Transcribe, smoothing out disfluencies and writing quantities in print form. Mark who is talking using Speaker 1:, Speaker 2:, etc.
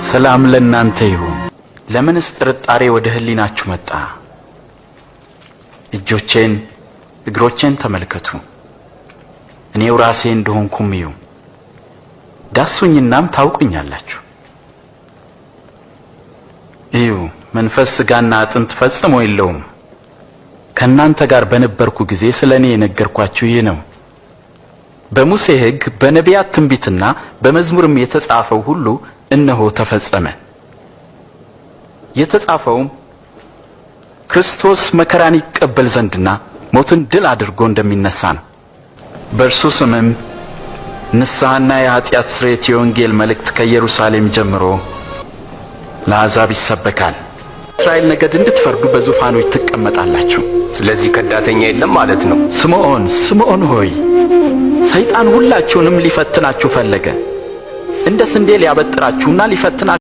Speaker 1: ሰላም ለእናንተ ይሁን። ለምንስ ጥርጣሬ ወደ ሕሊናችሁ መጣ? እጆቼን እግሮቼን ተመልከቱ፣ እኔው ራሴ እንደሆንኩም እዩ። ዳሱኝናም ታውቁኛላችሁ። እዩ፣ መንፈስ ሥጋና አጥንት ፈጽሞ የለውም። ከእናንተ ጋር በነበርኩ ጊዜ ስለ እኔ የነገርኳችሁ ይህ ነው። በሙሴ ሕግ በነቢያት ትንቢትና በመዝሙርም የተጻፈው ሁሉ እነሆ ተፈጸመ። የተጻፈውም ክርስቶስ መከራን ይቀበል ዘንድና ሞትን ድል አድርጎ እንደሚነሳ ነው። በእርሱ ስምም ንስሐና የኀጢአት ስርየት የወንጌል መልእክት ከኢየሩሳሌም ጀምሮ ለአሕዛብ ይሰበካል። እስራኤል ነገድ እንድትፈርዱ በዙፋኖች ትቀመጣላችሁ።
Speaker 2: ስለዚህ ከዳተኛ የለም ማለት ነው።
Speaker 1: ስምዖን ስምዖን ሆይ፣ ሰይጣን ሁላችሁንም ሊፈትናችሁ ፈለገ። እንደ ስንዴ ሊያበጥራችሁና ሊፈትናችሁ